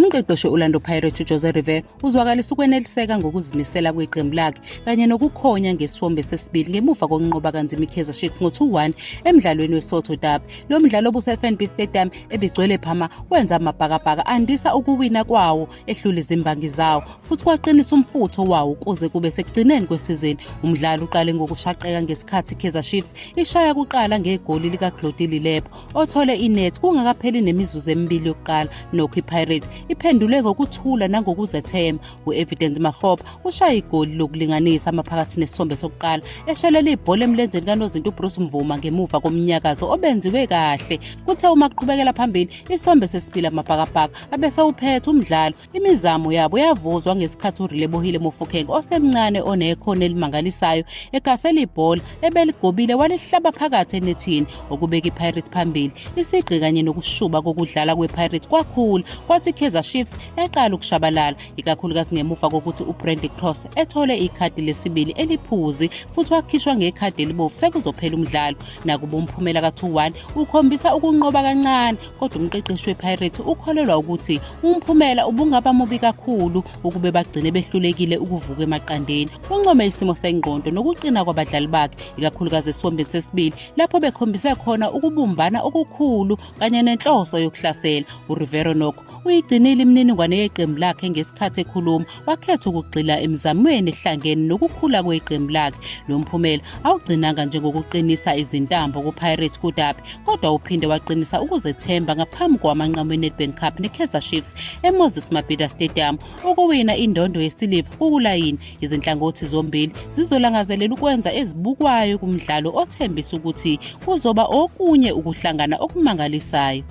Umqeqeshi we-Orlando Pirates uJose Riveiro uzwakalisa ukweneliseka ngokuzimisela kweqembu lakhe kanye nokukhonya ngesiwombe sesibili ngemuva kokunqoba kanzima iKaizer Chiefs ngo-2-1 emdlalweni weSotho Derby. Lo mdlalo obuse-FNB Stadium ebigcwele phama wenza amabhakabhaka andisa ukuwina kwawo ehlula izimbangi zawo futhi kwaqinisa umfutho wawo kuze kube sekugcineni kwesizini. Umdlalo uqale ngokushaqeka ngesikhathi iKaizer Chiefs ishaya kuqala ngegoli likaGlody Lilepo othole inet kungakapheli nemizuzu emibili yokuqala. Nokho iPirates iphendule ngokuthula nangokuzethemba. U-Evidence Makgopa ushaye igoli lokulinganisa amaphakathi nesithombe sokuqala eshelela ibhola emlenzeni kanozinti uBruce Mvuma ngemuva komnyakazo obenziwe kahle. Kuthe uma kuqhubekela phambili isithombe sesibili amabhakabhaka abesewuphethe umdlalo. Imizamo yabo yavuzwa ngesikhathi uRelebohile Mofokeng osemncane onekhono elimangalisayo egasela ibhola ebeligobile walihlaba phakathi enethini okubeka iPirates phambili. Isigqi kanye nokushuba kokudlala kwePirates kwakhula kwathi iKaizer Chiefs yaqala ukushabalala ikakhulukazi ngemuva kokuthi uBradley Cross ethole ikhadi lesibili eliphuzi futhi wakhishwa ngekhadi elibovu sekuzophela umdlalo. Nakuba umphumela ka-2-1 ukhombisa ukunqoba kancane kodwa umqeqeshi wePirates ukholelwa ukuthi umphumela ubungaba mubi kakhulu ukube bagcine behlulekile ukuvuka emaqandeni. Uncome isimo sengqondo nokuqina kwabadlali bakhe ikakhulukazi esiwombeni sesibili lapho bekhombise khona ukubumbana okukhulu kanye nenhloso yokuhlasela. URivero nokho uyigcinile imininingwane yeqembu lakhe ngesikhathi ekhuluma, wakhetha ukugxila emizamweni ehlangene nokukhula kweqembu lakhe. Lo mphumela awugcinanga njengokuqinisa izintambo kuPirates kuDabi, kodwa uphinde waqinisa ukuzethemba ngaphambi kwamanqamu eNedbank Cup neKaizer Chiefs eMoses Mabhida Stadium. Ukuwina indondo yesiliva kukulayini, izinhlangothi zombili zizolangazelela ukwenza ezibukwayo kumdlalo othembisa ukuthi kuzoba okunye ukuhlangana okumangalisayo.